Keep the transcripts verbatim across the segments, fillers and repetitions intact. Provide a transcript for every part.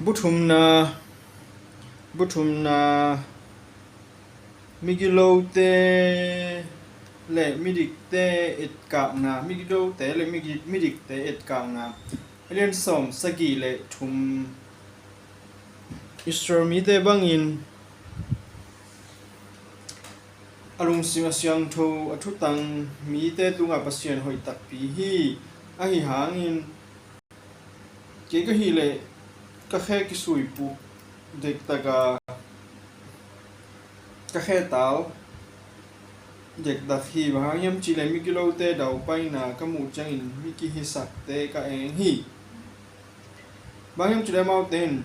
Bu thumna, bu thumna, migilote le midikte etkakna, migilote le migi-, midikte etkakna. A lian sawm sagih le thum. Israel mite bangin a lungsim a siangtho a thutang mite tungah Pasian hoih takpi hi. Ahi hangin kei ka hih leh ka khe kisuipuk dektak a, ka khe tal dektak hi. Bang hang hiam cih leh migilote daupaina ka muh ciangin mi kihisakte ka eng hi. Bang hang hiam cih leh amaute in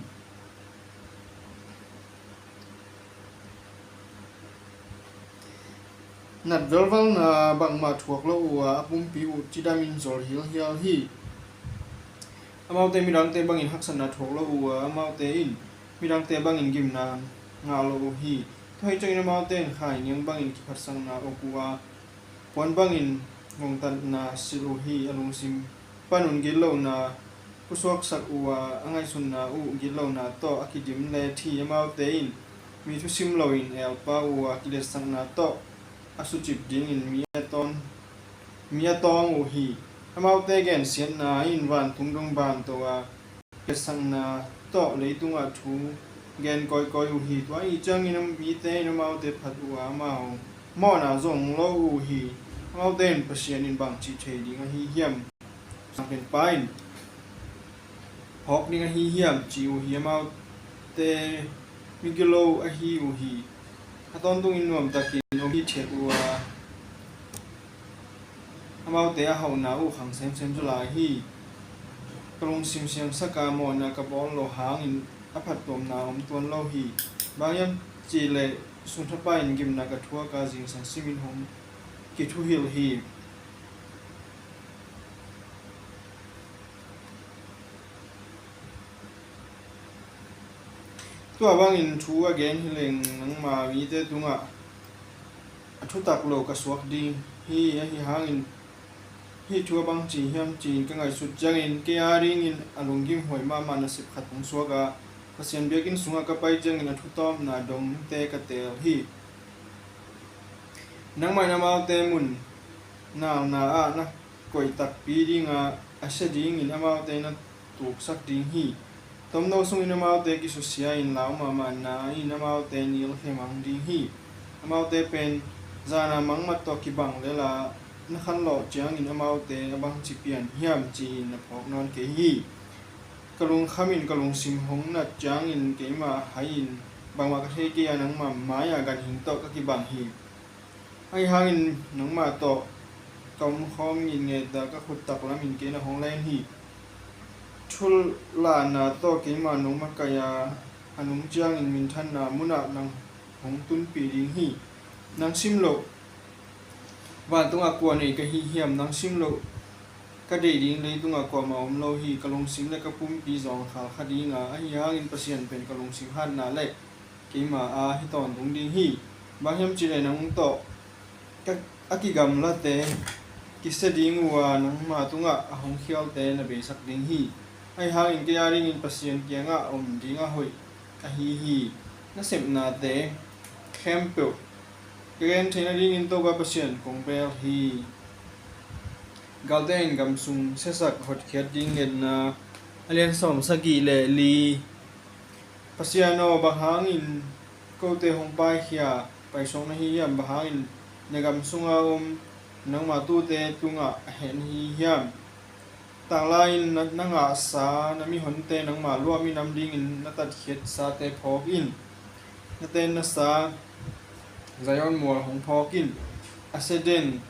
nat velvalna bangmah thuak lo uh a, a pumpi uh cidamin zol hialhial hi. Amaute midangte bangin haksatna thuak lo uh a, amaute in midangte bangin gimna ngah lo uh hi. Tua hi ciangin amaute in khainiang bangin kiphatsakna uk uh a, puan bangin ngongtatna silh uh hi. A lungsim panun gitlohna pusuaksak uh a, a ngaihsutna uh gitlohna tawh a kidim le thi. Amaute in mi thusim loin elpa uh a, kiletsakna tawh a sucip dingin mi a tawng, mi a tawng uh hi. Amaute gensiatna in vantung dong banto a, ketsakna tawh leitungah thu gen kawikawi uh hi. Tua ahi ciangin mite in amaute phat uh a, amau mawhna zong lo uh hi. Amaute in Pasian in bangci thei ding ahi hiam? Sangpenpa in phawk ding ahi hiam, ci uh hi. Amaute migilo ahi uh hi. A tawntungin nuamtakin om hithiat uh a, amaute a hauhna uh khang semsem zaw lai hi. Ka lungsim siangsak a, mawhna ka bawl loh hangin a phattuamna om tuan lo hi. Bang hiam cih leh sungthapa in gimna ka thuak a, zingsang simin hong kithuhilh hi. Tua bangin thu a gen hi leng nangma mite tungah a thutak lo ka suak ding hi. Ahi hangin hih thu a bangci hiam ci-in ka ngaihsut ciangin kei a dingin a lunggim huai mahmah nasep khat hong suak a, Pasian biakinn sungah ka pai ciangin a thutawpna dongte ka teel hi. Nangmah in amaute mun nalna ah na koih takpi ding a, a sia dingin amaute na tuksak ding hi. Tomno sungin amaute kisusia in lau mahmahna in amaute nilkhe mang ding hi. Amaute pen zana mangmat tawh kibang lel a, na khanlawh ciangin amaute a bangci pian hiam ci-in na phawk nawn kei hi. Ka lungkham in ka lungsim hong nat ciangin keimah hai-in bangmah ka thei kei a, nangma mai-ah ganhing tawh ka kibang hi. Ahi hangin nangmah tawh ka omkhawm ngitnget a, ka khut taklamin kei na hong len hi. Thulahna tawh keimah nong makaih a, a nung ciangin minthanna munah nang hong tunpih ding hi. Nang sim loh vantungah kua nei ka hi hiam? Nang sim loh ka deih ding leitungah kuamah om lo hi. Ka lungsim le ka pumpi zawngkhal kha ding a, ahi hangin Pasian pen ka lungsim hatna le keima a hi tawntung ding hi. Bang hiam cih leh nang tawh ka, a kigamlate kisia ding uh a, nangma tungah a hong khialte na beisak ding hi. Ahi hangin kei a dingin Pasian kiangah om ding a hoih ahi hi. Na sepnate khempeuh ka gen theih nadingin Topa Pasian kong bel hi. Galte in gam sung siasak hotkhiat ding ngetna. A lian sawm sagih le li. Pasian aw, bang hangin kote hong paikhia, paisuak na hi hiam? Bang hangin na gam sunga om nangma tuute tungah a heh na hi hiam? Tanglai-in na, na ngahsa na mihonte nangma luahmi nam dingin na tatkhiatsate phawk in. Na tennasa Zion mual hong phawk in. A sia den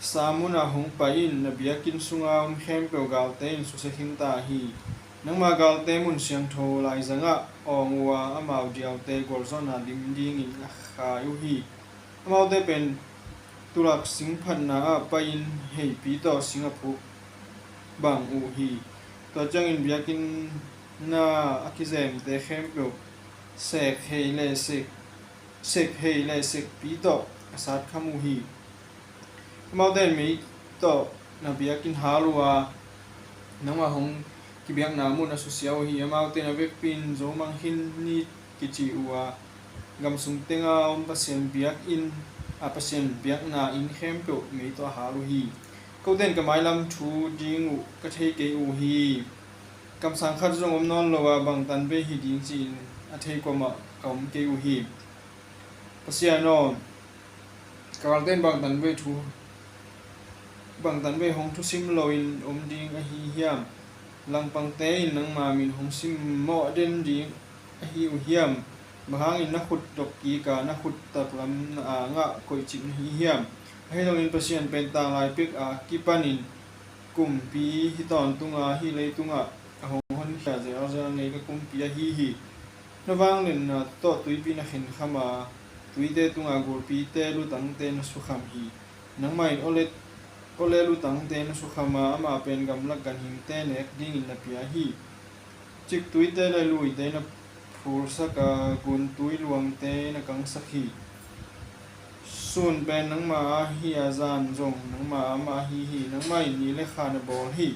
sa munah hong pai in. Na biakinn sunga om khempeuh galte in susia khinta hi. Nangma galte mun siangtho laizangah awng uh a, amau diaute gualzawhna lim dingin a khai uh hi. Amaute pen tulak singphatna ah pai-in heipi tawh sing a phuk bang uh hi. Tua ciangin biakinn ah a kizemte khempeuh sekhei le sek, sekhei le sekpi tawh a satkham uh hi. Amaute in mei tawh na biakinn hal uh a, nangmah hong biakna mun a susia uh hi. Amaute in a vekpi in Zomang Hin Ni kici uh a, gam sung tenga om Pasian biakinn, a Pasian biakna inn khempeuh mei tawh a hal uh hi. Kote in ka mailam thu ding uh ka thei kei uh hi. Kamsang khat zong om nawn lo a, bangtan bei hi ding ci-in a thei kuamah ka om kei uh hi. Pasian aw, ka galte in bangtan bei thu, bangtan bei hong thusim loin om ding ahi hiam? Langpangte in nangma min hong simmawh den ding ahi uh hiam? Bang hangin na khut dok kik a, na khut taklam na angah koihcip na hi hiam? Ahi zongin Pasian pen tanglai pek a kipanin kumpi hi tawntunga, hih leitungah a hong honkhia zelzel ngei ka kumpi ahi hi. Na vangliatna tawh tuipi na khenkham a, tuite tunga gulpite lutangte na sukham hi. Nangmah in awle, awle lutangte na sukham a, amah pen gamlak ganhingte nek dingin na pia hi. Ciktuite le luite na phulsak a, guntui luangte na kangsak hi. Sun pen nangma ahi a, zan zong nangma amah ahi hi. Nangmah in ni le kha na bawl hi.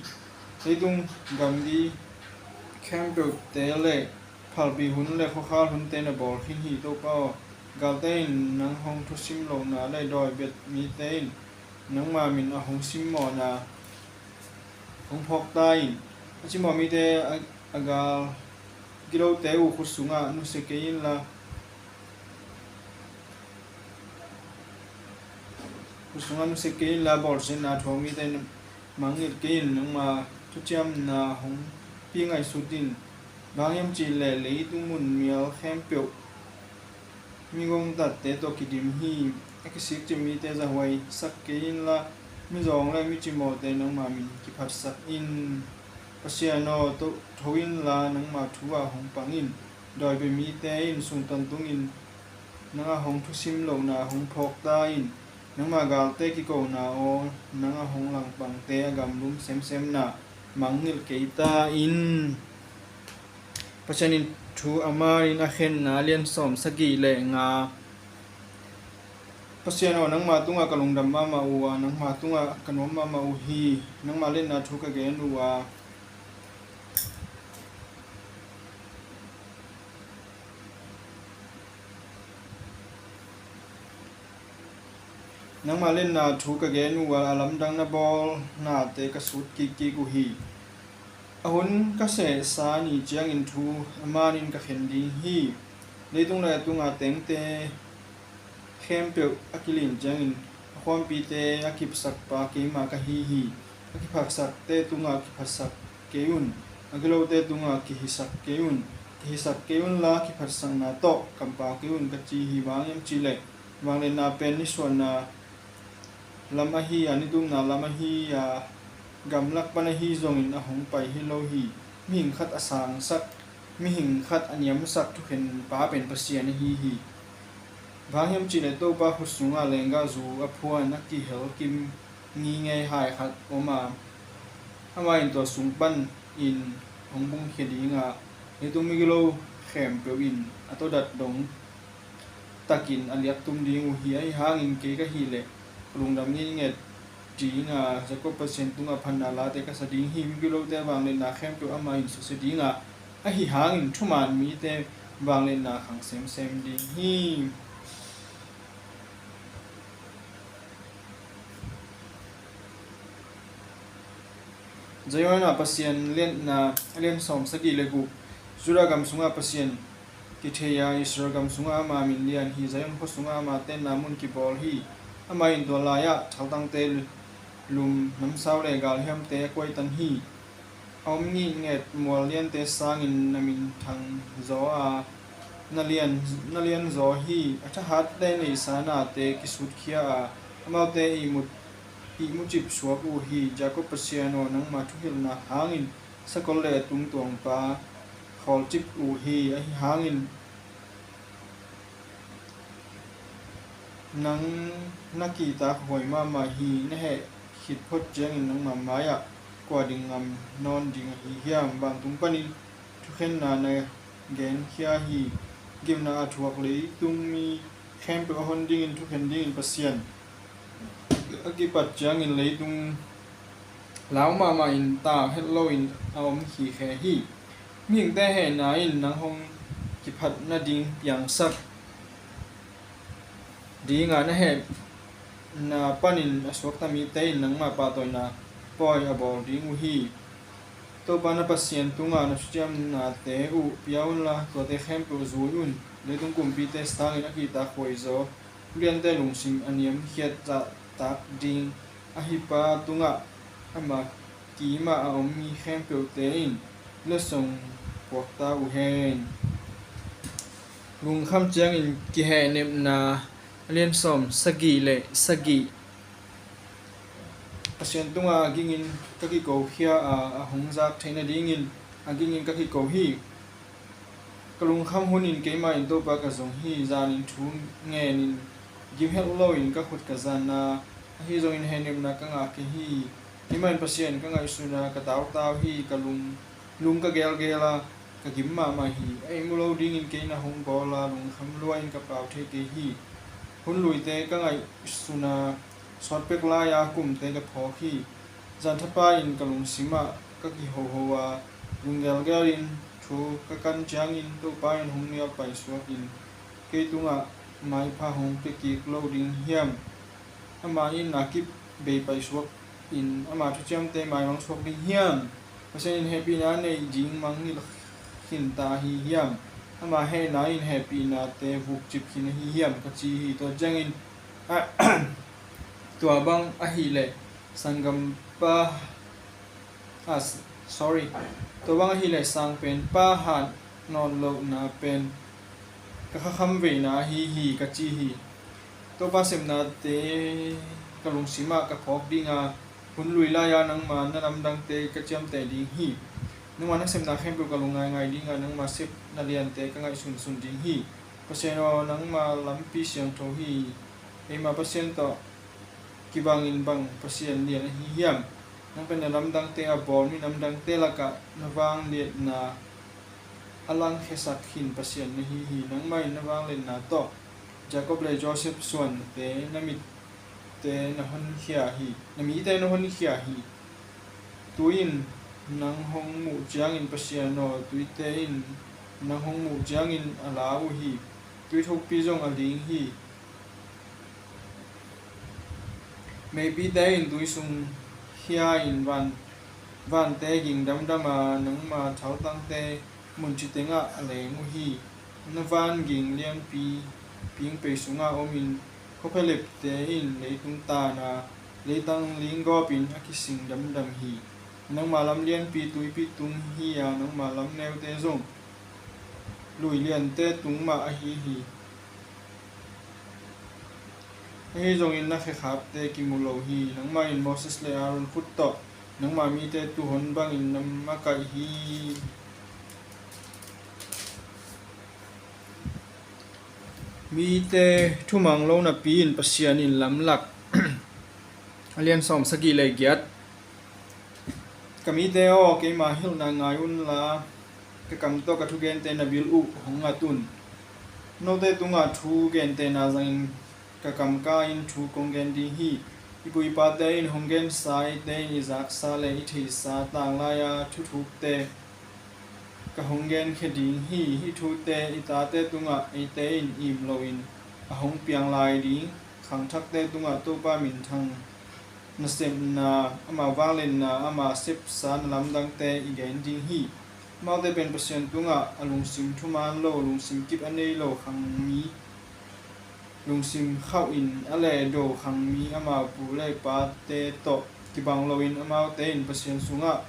Leitung gamgi khempeuhte le phalbi hun le khuakhal hunte na bawl khin hi. Topa aw, galte in nang hong thusim lohna le dawibet mite in nangma min a hong simmawhna hong phawk ta in. A cimawh mite a, a gal gilote uh khut sungah nusia kei inla, khut sungah nusia kei inla, bawlsiatna thuak mite in mangngilh kei in. Nangma thuciamna hong pi ngaihsut in. Bang hang hiam cih leh leitung mun mial khempeuh mi ngongtatte tawh kidim hi. A kisikcip mite zahuaisak kei inla, mizawng le micimawhte nangma min kiphatsak in. Pasian aw, tho, tho inla, nangma thu ah hong pang in. Dawibet mite in sung tantungin nang a hong thusim lohna hong phawk ta in. Nangma galte kikona aw, nang a hong langpangte a gamlum semsemna mangngilh kei ta in. Pasian in thu a manin a khenna, lian sawm sagih le nga. Pasian aw, nangma tungah ka lungdam mahmah uh a, nangma tungah ka nuam mahmah uh hi. Nangma liatna thu ka gen uh a, nangma liatna thu ka gen uh a, a lamdang na bawlnate ka sut kikkik uh hi. A hun ka sehsa ni ciangin thu a manin ka khen ding hi. Leitung le a tunga tengte khempeuh a kilin ciangin, a khuampite a kipsakpa keimah ka hi hi. A kiphatsakte tungah kiphatsak kei un, a gilote tungah kihisak kei un. Kihisak kei unla, kiphatsakna tawh kampau kei un, ka ci hi. Bang hang hiam cih leh vangliatna pen nisuahna lam ahi a, nitumna lam ahi a, gamlak pan ahi zongin a hong pai hi lo hi. Mihing khat a sangsak, mihing khat a niamsak thukhenpa pen Pasian ahi hi. Bang hang hiam cih leh Topa khut sungah lenggahzu a phuan, a kihel kim ngingei hai khat om a, amah in tua sung panin hong bungkhia ding a, leitung migilo khempeuh in a tawdat dong takin a liaktum ding uh hi. Ahi hangin kei ka hih leh ka lungdam ngeingei ding a, Jakob Pasian tungah phatna late ka sa ding hi. Migilote vangliatna khempeuh amah in susia ding a, ahi hangin thuman mite vangliatna khang semsem ding hi. Zion ah Pasian liatna, a lian sawm sagih le guk. Judah gam sungah Pasian kithei a, Israel gam sungah ama min lian hi. Zion khua sungah ama tenna mun kibawl hi. Amah in tua lai-ah thaltangte, lum namsau le galhiamte a kuaitan hi. A om ngitnget mual liante sangin na minthang zaw a, na lian, na lian zaw hi. A thahatte neihsa nate kisutkhia a, amaute ihmu, ihmu cip suak uh hi. Jakob Pasian aw, nangma thuhilhna hangin sakol le a tungtuangpa khawlcip uh hi. Ahi hangin nang na kihtakhuai mahmah hi. Na heh khit phot ciangin nangma mai-ah kua ding ngam nawn ding ahi hiam? Vantung panin thukhenna na genkhia hi. Gimna a thuak leitungmi khempeuh a hon dingin thukhen dingin Pasian a kipat ciangin leitung lau mahmah in tau het loin a om khikhe hi. Mihingte hehna in nang hong kiphat nading piangsak dinga na hehna panin a suakta mite in nangmah pahtawina pawi a bawl ding uh hi. Topa na Pasian tungah na thuciamnate uh pia unla, tuate khempeuh zui un. Leitung kumpite sangin a kihtak huaizaw, uliante lungsim a niamkhiat zahtak ding ahi pa tungah ama kimah a om mi khempeuhte in letsong puakta uh hen. Lungkham ciangin kihehnepna a lian sawm sagih le sagih. Pasian tungah a gingin ka kikokhia a, a hong zak theih nadingin a gingin ka kiko hi. Ka lungkham hunin keimah in Topa ka zong hi. Zanin thu ngenin gim het loin ka khut ka zan a, ahi zongin hehnepna ka ngah kei hi. Keimah in Pasian ka ngaihsun a, ka tautau hi. Ka lung, lung ka gelgel a, ka gim mahmah hi. A ihmu lo dingin kei na hong bawl a, lungkham lua-in ka pau thei kei hi. Hun luite ka ngaihsun a, sawtpek lai-a kumte ka phawk hi. Zan thapa in ka lungsim ah ka kihoho a, lunggelgel in thu ka kan ciangin Topa in hong nial paisuak in kei tungah maipha hong pia kik lo ding hiam? Amah in a kip bei paisuak in ama thuciamte maimang suak ding hiam? Pasian in hehpihna neih ding mangngilh khinta ahi hiam? Ama hehna in hehpihnate vukcip khin ahi hiam? Ka ci hi. Tua ciangin tua bang ahileh sanggampa, ah, sorry, tua bang ahileh sangpenpa hat nawn lohna pen ka khakham veina ahi hi, ka ci hi. Topa sepnate ka lungsim ah ka phawk dinga, hun lui lai-a nangma na lamdangte ka ciamteh ding hi. Nangma na sepna khempeuh ka lungngaingai dinga, nangma sepna liante ka ngaihsunsun ding hi. Pasian aw, nangma lampi siangtho hi. Eima Pasian tawh kibangin bang Pasian lian ahi hiam? Nang pen na lamdangte a bawl mi lamdangte lakah na vangliatna a langkhiasak khin Pasian na hi hi. Nangmah in na vangliatna tawh Jacob le Joseph suante na mitte na honkhia hi, na mite na honkhia hi. Tui in nang hong muh ciangin, Pasian aw, tuite in nang hong muh ciangin a la uh hi. Tui thukpi zong a ling hi. Meipite in tui sung khia in van, vante ging damdam a, nangma thautangte munci tengah a leng uh hi. Na van ging lianpi pingpei sungah omin, khuaphialepte in leitung tan a, leitang linggawpin a kising damdam hi. Nangma lam lianpi tuipi tung hi a, nangma lam neute zong lui liante tung mah ahi hi. Ahi zongin na khekhapte kimu lo hi. Nangmah in Moses le Aaron khut tawh nangma mite tuhon bangin na makaih hi. Mite thumang lo napi in Pasian in lamlak. A lian sawm sagih le giat. Ka mite aw, keima hilhna ngai unla, ka kam tawh ka thugente na bil uh hong ngat un. Note tungah thugentehna zangin ka kamka in thu kong gen ding hi. I pu i pate in hong gensa, eite in i zaksa le i theihsa tanglai-a thuthukte ka hong genkhia ding hi. Hih thute i tate tungah eite in im loin a hong piang lai ding. Khangthakte tungah Topa minthang nasepna, ama vangliatna, ama sepsa na lamdangte i gen ding hi. Amaute pen Pasian tungah a lungsim thuman lo, lungsim kip a nei lo khangmi, lungsim khauh in a lehdo khangmi, ama pu le pate tawh kibang loin amaute in Pasian sungah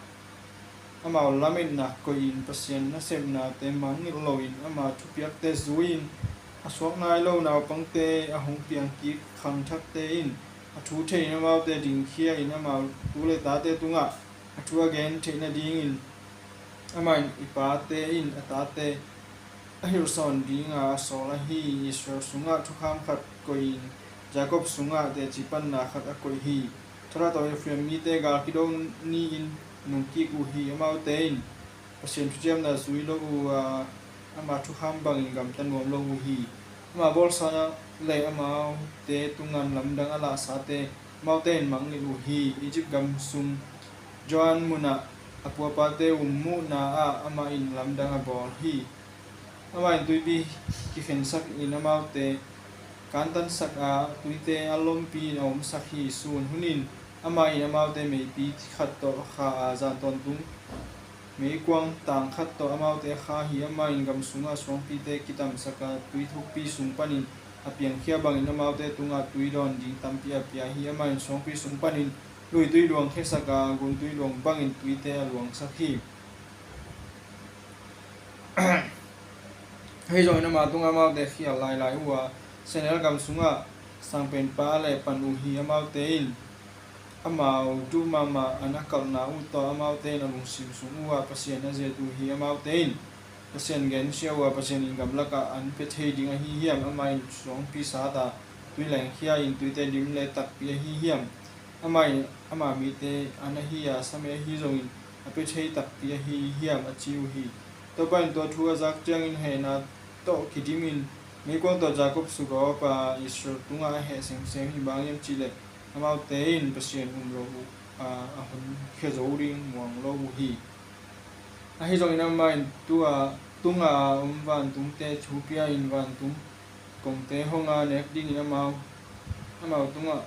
amau lametna koihin Pasian nasepnate mangngilh loin ama thupiakte zui-in a suak nai lo naupangte a hong piang kik khangthakte in a thu thei in amaute dingkhia in amau tu le tate tungah a thu a gen theih nadingin amah in i pate in a tate a hilhsawn dinga a sawl ahi. Israel sungah thukham khat koihin Jacob sungah teci panna khat a koih hi. Thara tawh Ephraim mite gal kido ni-in nungkik uh hi. Amaute in Pasian thuciamna zui lo uh a, ama thukham bangin gamta nuam lo uh hi. Ama bawlsa le amaute tungan lamdang a lahsate amaute in mangngilh uh hi. Egypt gam sung Jordan munah a puapate um muhna ah amah in lamdang a bawl hi. Amah in tuipi kikhensak in amaute kantansak a, tuite a lompi in a omsak hi. Sun hunin amah in amaute meipi khat tawh kha a, zan tawntung meikuang tang khat tawh amaute a kha hi. Amah in gam sungah suangpite kitamsak a, tui thukpi sung panin a piangkhia bangin amaute tungah tui dawn ding tampi a pia hi. Amah in suangpi sung panin luitui luangkhiasak a, guntui luang bangin tuite a luangsak hi. Ahi zongin ama tungah amaute khial lailai uh a, Sehnel gam sungah sangpenpa a lehpan uh hi. Amaute in amau duh mahmah an a kalhna uh tawh amaute in a lungsim sung uh ah Pasian a zet uh hi. Amaute in Pasian gensia uh a, Pasian in gamlakah an pia thei ding ahi hiam? Amah in suangpi sat a, tui lengkhia in tuite dim le takpi ahi hiam? Amah in ama mite an ahi a, same ahi zongin a pia thei takpi ahi hiam? A ci uh hi. Topa in tua thu a zak ciangin hehna tawh kidimin meikuang tawh Jakob sugawp a, Israel tungah a heh semsem hi. Bang hiam cihleh amaute in Pasian um lo uh a, a honkhia zo ding muang lo uh hi. Ahi zongin amah in tua tunga a om vantungte thupia in vantung kongte hong a nek dingin amau, amau tungah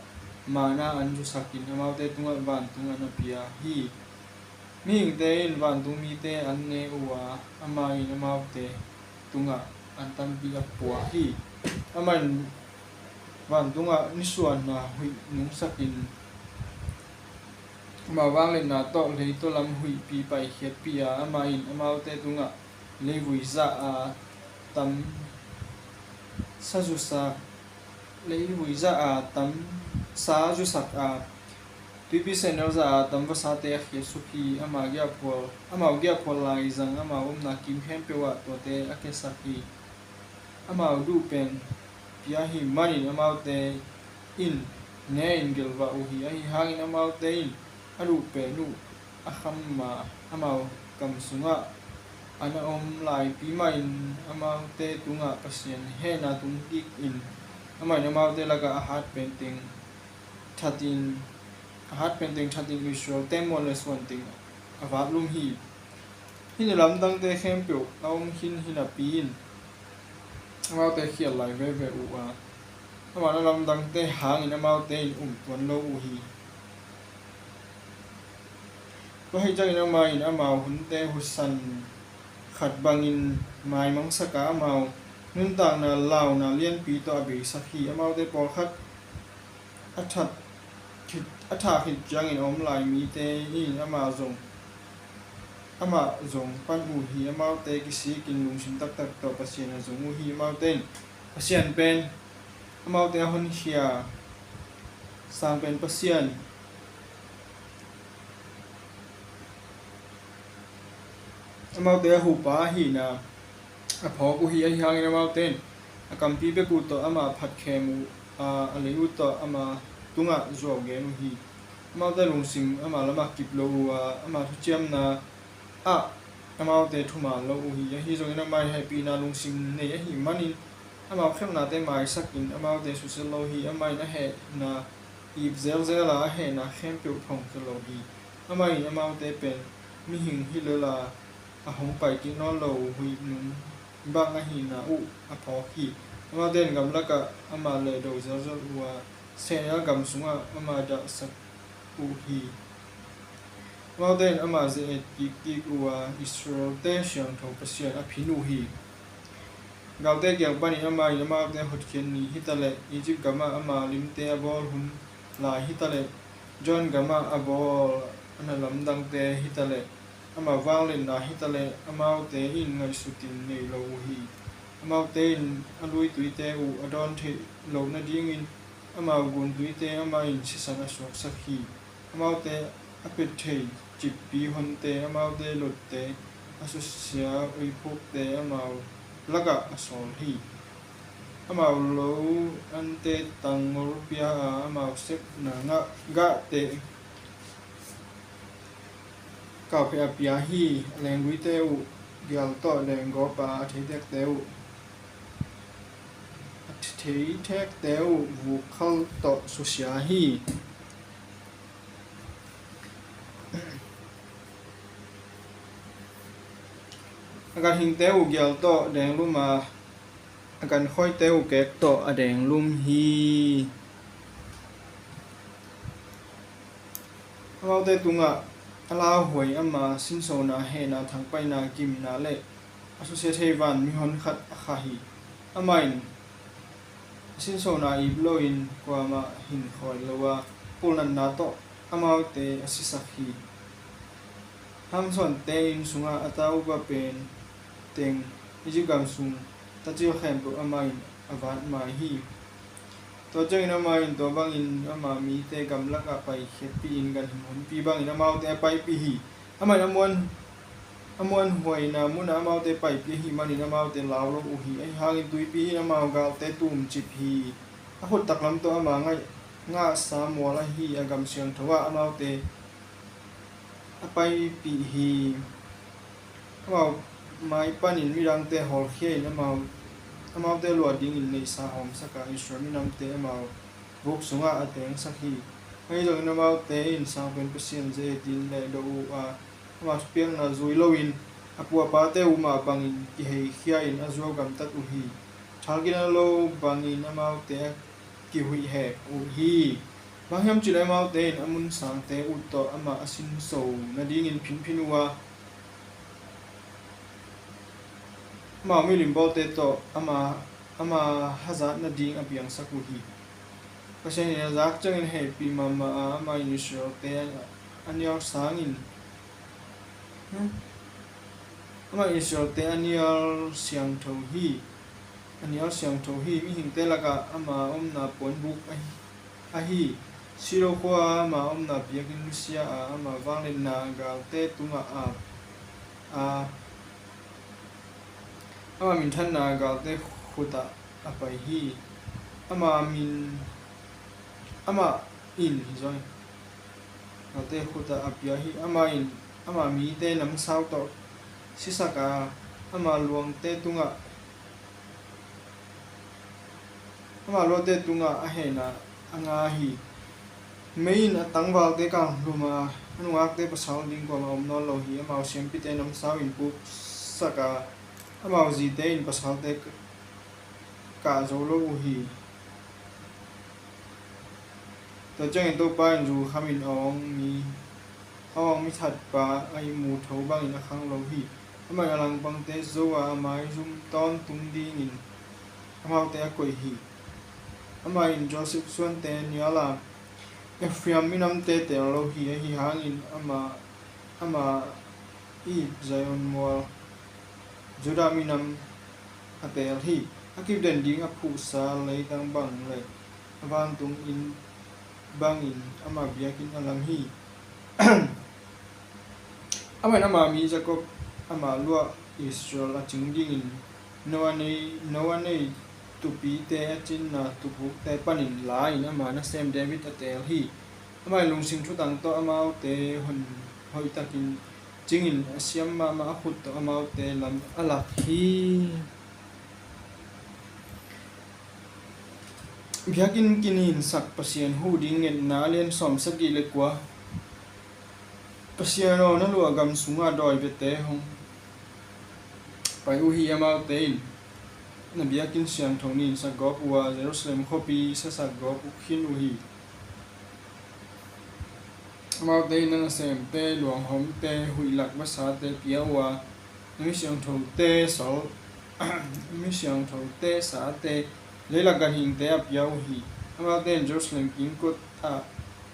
manna an zusakin amaute tungah vantung an a pia hi. Mihingte in vantung mite an ne uh a, amah in amaute tungah an tampi a puak hi. Amah in vantungah nisuahna huih nungsakin amau vangliatna tawh leitaw lam huihpi paikhiatpih a, amah in amaute tungah leivui zah a tam sa zusak, leivui zah a tam sa zusak a, tuipi sehnel zah a tam vasate a khiatsuk hi. Amau giahphual, amau giahphual laizang amau omna kim khempeuh ah tuate a kiasak hi. Amau duh pen pia ahih manin amaute in ne-in gelvah uh hi. Ahi hangin amaute in a duh pen uh a kham ma, amau kam sungah an a om laipi mahin amaute tungah Pasian hehna tung kikin amah in amaute lakah a hat penteng thatin, a hat penteng thatin Israel-te muan le suan teng a vatlum hi. Hih na lamdangte khempeuh a om khin hi napi-in amaute khial lai veve uh a, amah na lamdangte hangin amaute in um tuan lo uh hi. Tua ahih ciangin amah in amau hunte husan khat bangin maimangsak a, amau nuntakna launa lianpi tawh a beisak hi. Amaute pawlkhat a that khit, a thah khit ciangin a om lai mite in amah zong, amah zong pan uh hi. Amaute kisikin lungsim taktak tawh Pasian a zong uh hi. Amaute in Pasian pen amaute a honkhia, sangpen Pasian, amaute a hupa ahihna a phawk uh hi. Ahi hangin amaute in a kampi bek uh tawh amah phatkhem uh a, a lei uh tawh ama tungah zuau gen uh hi. Amaute lungsim ama lamah kip lo uh a, ama thuciamna ah amaute thuman lo uh hi. Ahi zongin amah in hehpihna lungsim nei ahih manin amau khelhnate maisakin amaute susia lo hi. Amah in a hehna ip zelzel a, a hehna khempeuh phongkia lo hi. Amah in amaute pen mihing hi lel a, a hong pai kik nawn lo huih nung bang ahihna uh a phawk hi. Amaute in gamlakah amah lehdo zelzel uh a, sehnel gam sungah amah dahsak uh hi. Amaute in amah ze-et kikkik uh a, Israel-te siangtho Pasian a phin uh hi. Galte kiang panin amah in amaute hotkhiat ni hitaleh, Egypt gamah ama limte a bawl hun lai hitaleh, Jordan gamah a bawl a na lamdangte hitaleh, ama vangliatna hitaleh, amaute in ngaihsutin nei lo uh hi. Amaute in a luituite uh a dawn theih loh nadingin amau guntuite amah in sisan a suaksak hi. Amaute a pet thei cippi honte, amaute lotte a susia uiphukte amau lakah a sawl hi. Amau lo ante tangngol pia a, amau sepna ngah gahte kaupheh a pia hi. A lengguite uh gial tawh lenggawp a, a theitekte uh, a theitekte uh vukhal tawh susia hi. A ganhingte uh gial tawh denglum a, a gankhawite uh kek tawh a denglum hi. Amaute tungah a lauhuai ama sinsona, hehna, thangpaihna, gimna le a susia thei van mihon khat a kha hi. Amah in a sinsona ip loin kuamah hin khawi lo a, pulnatna tawh amaute a sisak hi. Hamsawnte inn sungah a ta upa pen teng Egypt gam sung tacil khempeuh amah in a vat mai hi. Tua ciangin amah in tua bangin ama mite gamlakah paikhiatpihin ganhing honpi bangin amaute a paipih hi. Amah in a muan, a muanhuaina munah amaute paipih ahih manin amaute lau lo uh hi. Ahi hangin tuipi in amau galte tumcip hi. A khut taklam tawh ama ngaih ngahsa mual ahi a gam siangtho ah amaute a paipih hi. Amau mai panin midangte hawlkhia in amau, amaute luah dingin neihsa hawmsak a, Israel minamte amau vuk sungah a tengsak hi. Ahi zongin amaute in Sangpen Pasian zetin lehdo uh a, ama thupiakna zui loin a pu a pate uh mah bangin kiheikhia in a zuau gamtat uh hi. Thalginna lo bangin amaute a kihuih hek uh hi. Bang hiam cih leh amaute in a mun sangte uh tawh amah a sinso nadingin phinphin uh a, amau milim bawlte tawh ama, ama hazat nading a piangsak uh hi. Pasian in a zak ciangin hehpih mahmah a, amah in Israelte a nial sangin, amah in Israelte a nial siangtho hi. A nial siangtho hi. Mihingte lakah ama omna puanbuk ahi, ahi. Silo khua ama omna biakinn lusia a, ama vangliatna galte tungah a, a, ama minthanna galte khutah a pai hi. Ama min, amah in, hi zong, galte khutah a pia hi. Amah in ama mite namsau tawh sisak a, ama luangte tungah, ama luate tungah a hehna a nga hi. Mei in a tangvalte kanghlum a, a nungakte pasal ding kuamah om nawn lo hi. Amau siampite namsau in puksak a, amau zite in pasalte kah zo lo uh hi. Tua ciangin Topa in zu khamin a awng mi, a awng mi thatpa a ihmu tho bangin a khang lo hi. Amah in a langpangte zo a, a maizum tawntung dingin amaute a koih hi. Amah in Joseph suante nial a, Ephraim minamte teel lo hi. Ahi hangin ama, ama ip Zion mual, Judah minam a teel hi. A kipden ding a phuhsa leitang bang le a vantung inn bangin ama biakinn a lam hi. Amah in ama mi Jacob, ama luah Israel a cing dingin, Noah nei, Noah nei tupite a cinna tupukte panin la-in ama nasem David a teel hi. Amah in lungsim thutang tawh amaute hon hoihtakin cingin, a siam mahmah a khut tawh amaute lam a lak hi. Biakinn kininsak Pasian huh ding ngetna, a lian sawmsagih le kua. Pasian aw, na luah gam sungah dawi biate hong pai uh hi. Amaute in na biakinn siangtho ninsak gawp uh a, Jerusalem khuapi siasak gawp uh khin uh hi. Amaute in na nasemte, luanghawmte, huihlak vasate pia uh a, na mi siangthote sal, na mi siangthote sate, leilak ganhingte a pia uh hi. Amaute in Jerusalem kingkot ah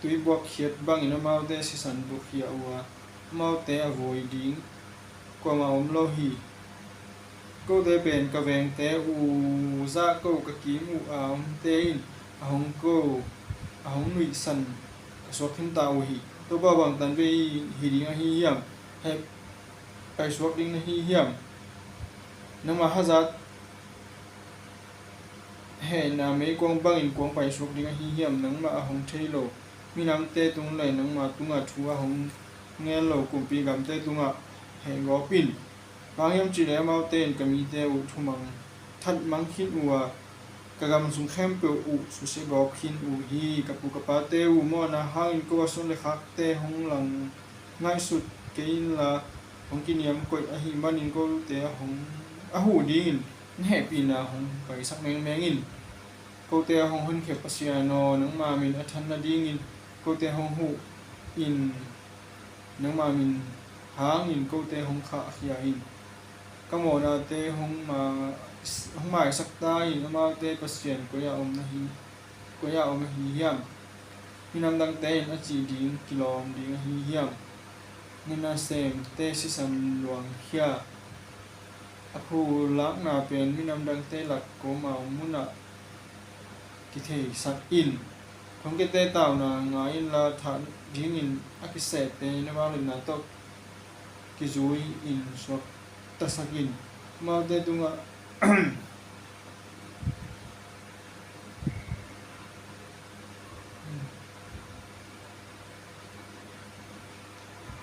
tuibuak khiat bangin amaute sisan bukhia uh a, amaute a voi ding kuamah om lo hi. Kote pen ka vengte uh, zah ko ka kiim uh a omte in a hong ko, a hong nuihsan ka suak khinta uh hi. Topa, bang tanvei hi ding ahi hiam? Heh paisuak ding na hi hiam? Nangmah hazat hehna meikuang bangin kuang paisuak ding ahi hiam? Nangmah a hong thei lo minamte tung le nangmah tungah thu a hong ngen lo kumpi gamte tungah heh gawp in. Bang hiam cih leh amaute in ka mite uh thumang thatmang khin uh a, ka gam sung khempeuh uh susia gawp khin uh hi. Ka pu ka pate uh mawhna hangin ko a suan le khakte hong lang ngaihsut kei inla, hong kiniam koih ahih manin kote a hong a huh dingin na hehpihna hong paisak mengmeng in. Kote a hong honkhia Pasian aw, nangma min a than nadingin kote hong huh in, nangma min hangin kote hong khahkhia in. Ka mawhnate hong ma hong maisak ta in. Amaute Pasian koi-ah om na hi, koi-ah om ahi hiam? Minam dangte in a cih ding kilawm ding ahi hiam? Na nasemte sisan luangkhia a phulakna pen minam dangte lak kuamah munah kitheisak in. Thongkiate tauna ngai inla, thah dingin a kisehte na vangliatna tawh kizui in suaktasak in. Amaute tungah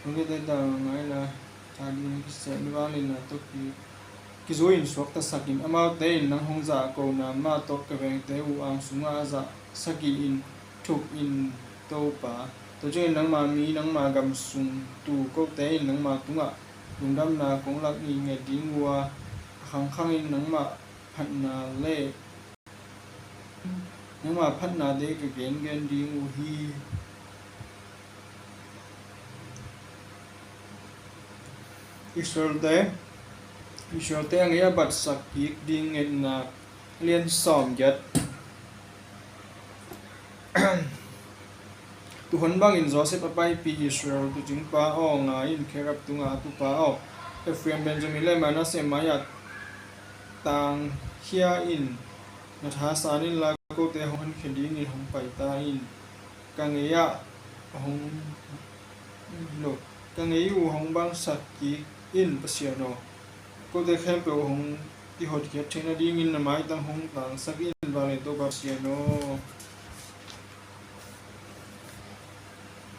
Thongkiate tauna ngai inla, thah dingin a kisehte na vangliatna tawh ki kizui in suaktasak in. Amaute in nang hong zahkona mah tawh ka vengte uh ang sungah a zah sagih in thuk in, Topa. Tua ciangin nangma mi, nangma gam sung tu kote in nangma tungah lungdamna kong lak ngitnget ding uh a, a khangkhangin nangmah phatna le nangma phatnate ka gengen ding uh hi. Israelte, Israelte a ngei a batsak kik ding ngetna. Lian sawm giat. Tuhon bangin Joseph a paipih Israel tuucingpa aw, ngai in, Cherub tungah a tupa aw, Ephraim, Benjamin le Manasseh mai-ah tangkhia in. Na thasan inla, kote hong honkhia dingin hong pai ta in. Ka ngei ah hong lo, ka ngei uh hong bangsak kik in, Pasian aw. Kote khempeuh hong kihotkhiat theih nadingin na maitang hong tangsak in, vanglian Topa Pasian aw.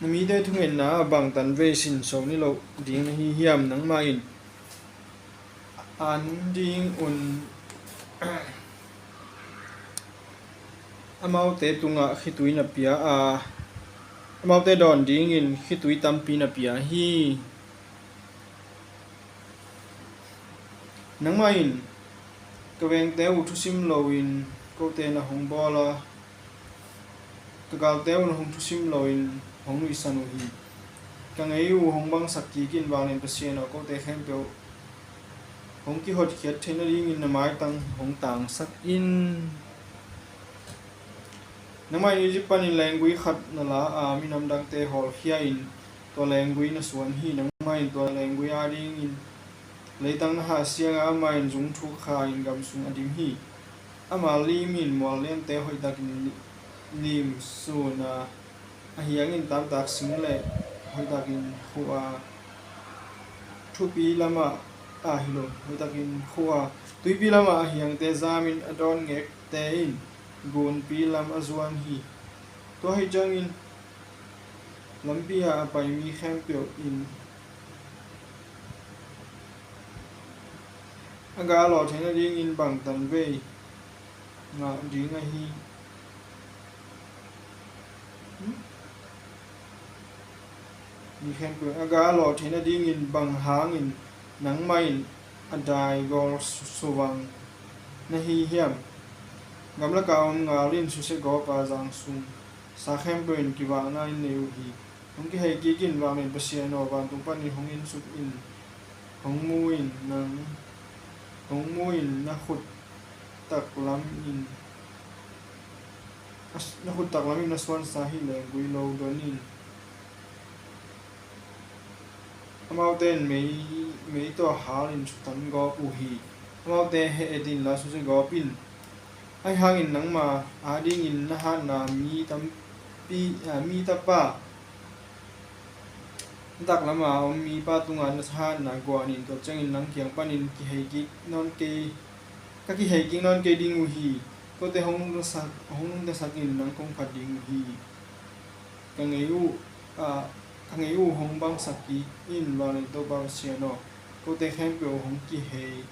Na mite thungetna ah bang tanvei sinso niloh ding na hi hiam? Nangmah in an ding un amaute tungah khitui na pia a, amaute dawn dingin khitui tampi na pia hi. Nangmah in ka vengte uh thusim loin kote na hong bawl a, ka galte uh na hong thusim loin hong nuihsan uh hi. Ka ngei uh hong bangsak kik in, vanglian Pasian aw, kote khempeuh hong kihotkhiat theih nadingin na maitang hong tangsak in. Nangmah in Egypt panin lenggui khat na la a, minam dangte hawlkhia in tua lenggui na suan hi. Nangmah in tua lenggui adingin leitang na hahsiang a, amah in zung thuk kha in gam sung a dim hi. Ama lim in mual liante hoihtakin lim sun a, a hiangin tamtak sing le hoihtakin khuh a, thupi lamah a hi lo, hoihtakin khuh a, tuipi lamah a hiangte zamin a dawn ngekte in gunpi lam a zuan hi. Tua ahih ciangin lampi ah a pai mi khempeuh in a gah a lawh theih nadingin bang tanvei ngah ding ahi. Mi khempeuh a gah a lawh theih nadingin bang hangin nangmah in a daigawl suvang na hi hiam? Gamlakah a om ngal in susia gawp a, zang sung sa khempeuh in kivakna in nei uh hi. Hong kihei kik in, vanglian Pasian aw, vantung panin hong insuk in. Hong mu in nang, hong mu in na khut taklam in, na khut taklam in na suansa hih lenggui lo don in. Amaute in mei, mei tawh hal in sutan gawp uh hi. Amaute heh et inla susia gawp in. Ahi hangin nangma adingin na hatna mi tampi, a, mi tapa, na taklam a om mipa tungah na hatna guan in, tua ciangin nang kiang panin kihei kik nawn kei, ka kihei kik nawn kei ding uh hi. Kote hong nungtasak, hong nungtasak in nang kong phat ding uh hi. Ka ngei uh, a, ka ngei uh hong bangsak kik in, vanglian Topa Pasian aw. Kote khempeuh hong kihei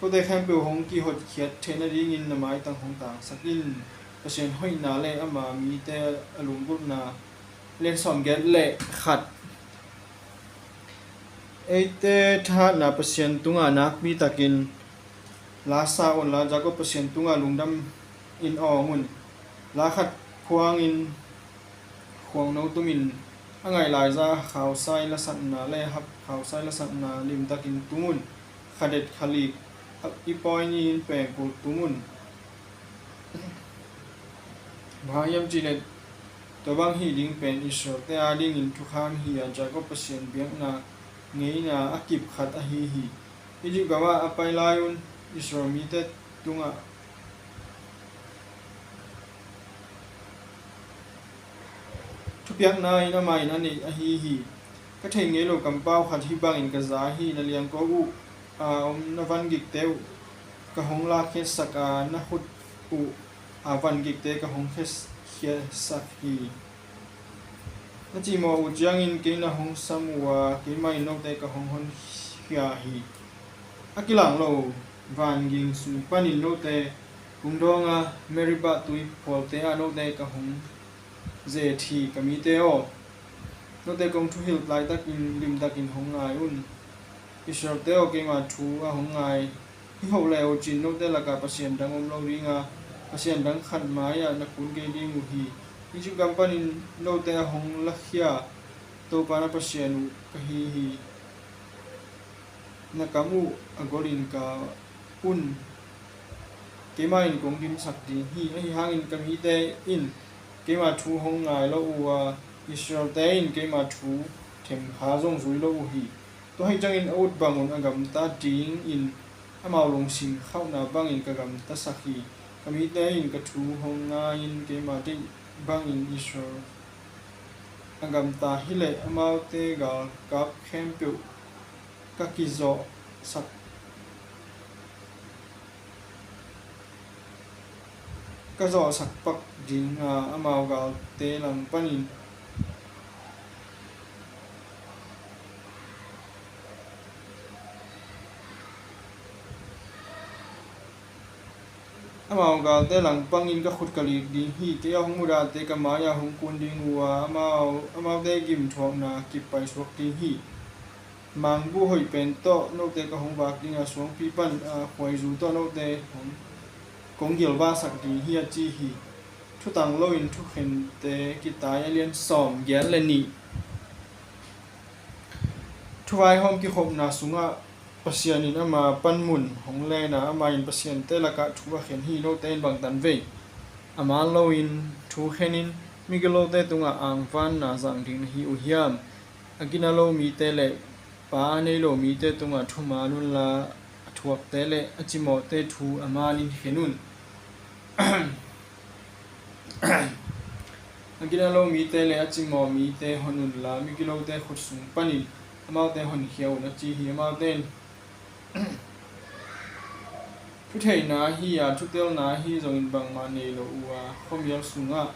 Kote khempeuh hong kihotkhiat theih nadingin na maitang hong tangsak in. Pasian hoihna le ama mite a lunggulhna Lian sawmgiat le khat. Eite thahatna Pasian tungah nakpi takin la sa unla, Jacob Pasian tungah lungdam in awng un. La khat phuangin khuangno tumin a ngaih laizah khausai lasakna le hap khausai lasakna limtakin tum un. Khadet khalik i pawi ni-in pengkul tum un. Bang hang hiam cihleh tua bang hih ding pen Israelte adingin thukham hi a, Jacob Pasian biakna ngeina a kip khat ahi hi. Egypt gamah a pai lai-un Israel mite tungah thupiakna in amah in a neih ahi hi. Ka thei ngei lo kampau khat hih bangin ka za hi. Na liangko uh a om na vangikte uh ka hong lakkhiatsak a, na khut uh a vangikte ka hong khiasak hi. Na cimawh uh ciangin kei na hong sam uh a, keimah in note ka hong honkhia hi. A kilang lo vanging sung panin note kong dawng a, Meribah tui phualte ah note ka hong zet hi. Ka mite aw, note kong thuhilh laitakin limtakin hong ngai un. Israelte aw, keima thu a hong ngai hi hoh le uh cin, note lakah pasian dang om lo ding a, pasian dang khat mai-ah na kun kei ding uh hi. Egypt gam panin note a hong lakhia Topa na Pasian uh ka hi hi. Na kam uh a golin ka un. Keimah in kong dimsak ding hi. Ahi hangin ka mite in keima thu hong ngai lo uh a, Israelte in keima thu themkha zong zui lo uh hi. Tua hi ciangin a ut bangun a gamta dingin amau lungsim khauhna bangin ka gamtasak hi. Ka mite in ka thu hong ngai-in keima deih bangin Israel a gamta hileh amaute galkap khempeuh ka kizawhsak, ka zawhsak pak ding a, amau galte lang panin, amau galte lang pangin ka khut ka lik ding hi. Kei a hong mudahte ka mai-ah hong kun ding uh a, amau, amaute gimthuakna kip paisuak ding hi. Mangbuh hoih pen tawh note ka hong vak ding a, suangpi pan a khuaizu tawh note hong kong gilvahsak ding hi, a ci hi. Thutang loin thukhente kitai, a lian sawmgiat le nih. Thuvaihawm kikhopna sungah Pasian in ama panmun hong len a, amah in pasiante lakah thu a khen hi. Note in bangtan vei a man loin thu khenin migilote tungah angvanna zang ding na hi uh hiam? A gina lo mite le pa a nei lo mite tungah thuman unla, a thuakte le a cimawhte thu a manin khen un. A gina lo mite le a cimawh mite hon unla, migilote khut sung panin amaute honkhia un, a ci hi. Amaute in thutheihna ahi a, thutelna ahi zongin bangmah nei lo uh a, khuamial sungah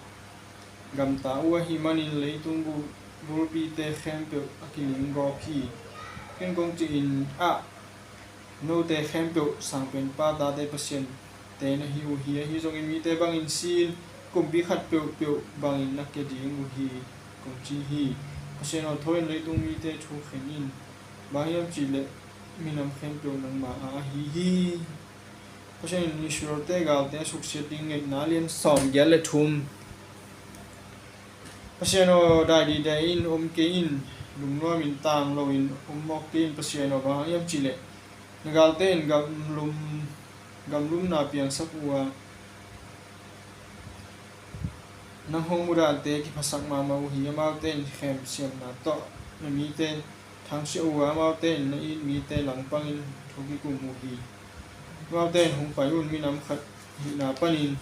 gamta uh ahih manin leitung bu-, bulpite khempeuh a kiling gawp hi. Ken kong cih in ah, note khempeuh Sangpenpa tate pasiante na hi uh hi. Ahi zongin mite bangin si-in kumpi khat peuhpeuh bangin na kia ding uh hi, kong ci hi. Pasian aw, tho in leitung mite thu khen in. Bang hiam cihleh minam khempeuh nangma a ahi hi. Pasian in Israelte galte a suksiat ding ngetna, lian sawmgiat le thum. Pasian aw, dai dide in om kei in, lungnuamin tang loin om mawk kei in. Pasian aw, bang hang hiam cihleh na galte in gamlum, gamlumna piangsak uh a, nang hong mudahte kiphasak mahmah uh hi. Amaute in khemsiamna tawh na mite thangsiah uh a, amaute in na it mite langpangin thu kikum uh hi. Amaute in hong pai un, minam khat hihna panin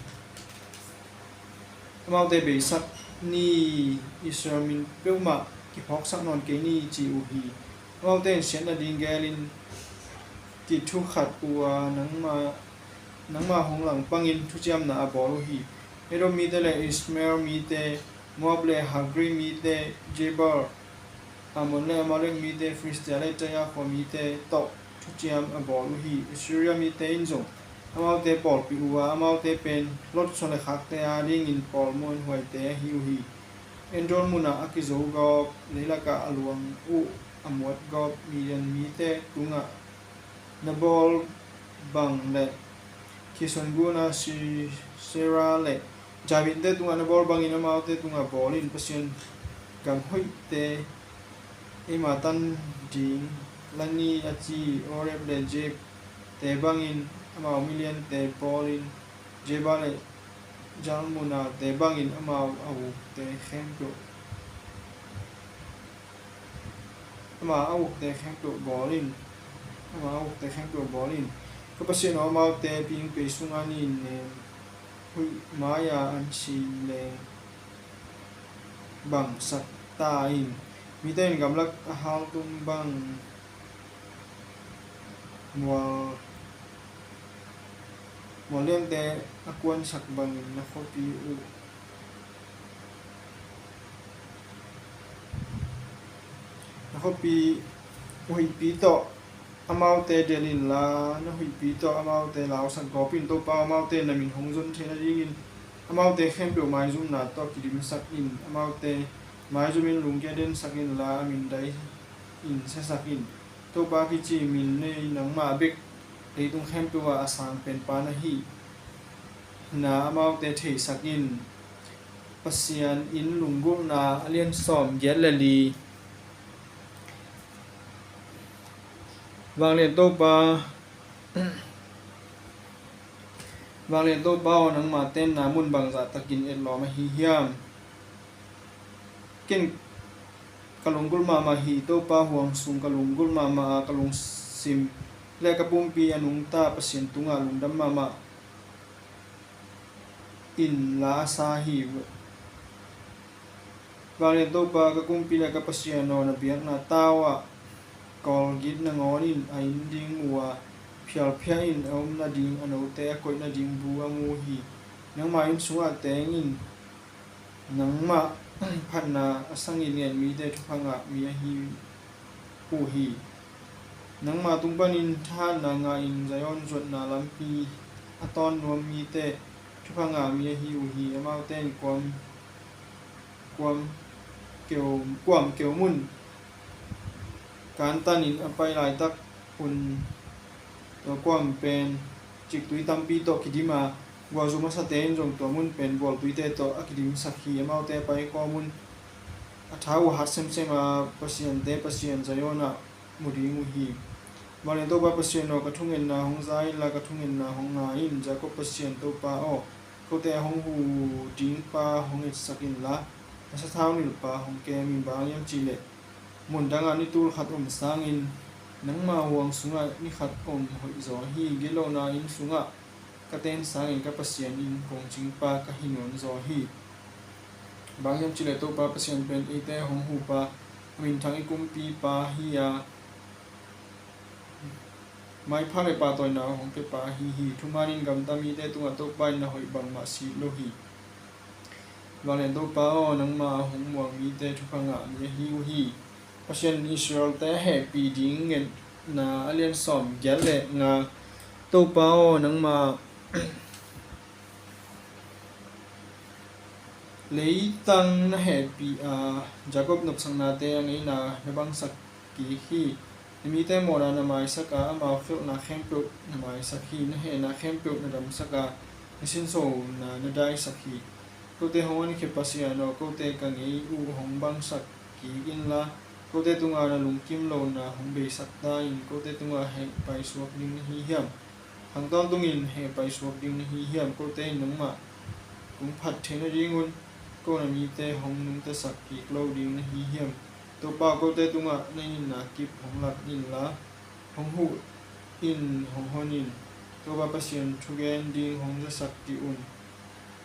amaute beisak ni, Israel min peuhmah kiphawksak nawn kei ni, ci uh hi. Amaute in siatna ding gelin kithu khat uh a, nangma, nangma hong langpangin thuciamna a bawl uh hi. Edom mite le Ishmael mite, Moab le Hagri mite, Jebal, Ammon le Amalek mite, Filistia le Tyre khua mite tawh thuciam a bawl uh hi. Assyria mite in zong amaute pawlpih uh a, amaute pen Lot suan le khakte adingin pawl muanhuaite ahi uh hi. Endor munah a kizo gawp, leilakah a luang uh a muat gawp Midian mite tungah na bawl bang le Kishon guna Sisera le Jabinte tungah na bawl bangin amaute tungah bawl in. Pasian gam hoihte eima tan ding la ni a ci Oreb le Zeeb te bangin amau miliante bawl in. Zeba le Zalmunna te bangin amau a ukte khempeuh, amau a ukte khempeuh bawl in. Amau a ukte khempeuh bawl in. Ka Pasian aw, amaute pingpei sungah ni nen huih mai-a an si leng bangsak ta in. Mite in gamlak a haltum bang mual, mual liante a kuansak bangin na khuapi uh, na khuapi huihpi tawh amaute delh inla, na huihpi tawh amaute lausak gawp in. Topa, amaute na min hong zon theih nadingin amaute khempeuh maizumna tawh kidimsak in. Amaute maizumin lungkia densak inla, a mindai in siasak in. Topa kici min nei nangmah bek leitung khempeuh ah a sang penpa na hihna amaute theisak in. Pasian in Lunggulhna a lian sawm giat le li. Vanglian Topa, Vanglian Topa aw, nangma tenna mun bangzah takin etlawm ahi hiam? Ken ka lunggulh mahmah hi, Topa huang sung ka lunggulh mahmah a, ka lungsim le ka pumpi a nungta Pasian tungah lungdam mahmah in la a sa hi. Vanglian Topa, ka kumpi le ka Pasian aw, na biakna tau ah kawlgit nangawn in a inn ding mu a, phialphiah in a um nading a note a koih nading bu a mu hi. Nangma inn sungah teng in nangmah phatna a sangin ngen mite thupha ngah mi ahi uh hi. Nangma tung panin thahatna ngahin Zion zuatna lampi a tawn nuam mite thupha ngah mi ahi uh hi. Amaute in kuam, kuam keu, kuam keu mun kantanin a pai laitak un tua kuam pen ciktui tampi tawh kidim a, guahzu masate in zong tua mun pen bualtuite tawh a kidimsak hi. Amaute a pai kawm un a tha uh hat semsem a, pasiante Pasian Zion ah mu ding uh hi. Vanglian Topa Pasian aw, ka thungetna hong za inla, ka thungetna hong ngai in. Jakob Pasian Topa aw, kote a hong hu ding pa hong etsak inla, na sathau nilh pa hong kem in. Bang hiam cihleh mun dangah ni tul khat om sangin nangma huang sungah ni khat om hoih zaw hi. Gitlohna inn sungah ka ten sangin ka Pasian in kongcingpa ka hi nuam zaw hi. Bang hiam cihleh Topa Pasian pen eite hong hupa, a minthang i kumpipa hi a, maipha le pahtawina hong piapa ahi hi. Thumanin gamta mite tungah Topa in na hoih bangmah sit lo hi. Vanglian Topa aw, nangma a hong muang mite thupha ngah mi ahi uh hi. Pasian in Israelte a hehpih ding ngetna a lian sawm giat le nga. Topa aw, nangma leitang na hehpih a, Jakob nopsaknate a ngeina na bangsak kik hi. Na mite mawhna na maisak a, amau felhna khempeuh na maisak hi. Na hehna khempeuh na damsak a, na sinsona na daisak hi. Kote hong honkhia Pasian aw, kote ka ngei uh hong bangsak kik inla, kote tungah na lungkim lohna hong beisak ta in. Kote tungah heh paisuak ding na hi hiam? Khang tawntungin heh paisuak ding na hi hiam? Kote in nangmah kong phat theih nadingun ko na mite hong nungtasak kik lo ding na hi hiam? Topa, kote tungah na itna kip hong lak inla, hong huh in, hong hon in. Topa Pasian thugen ding hong zasak dih un.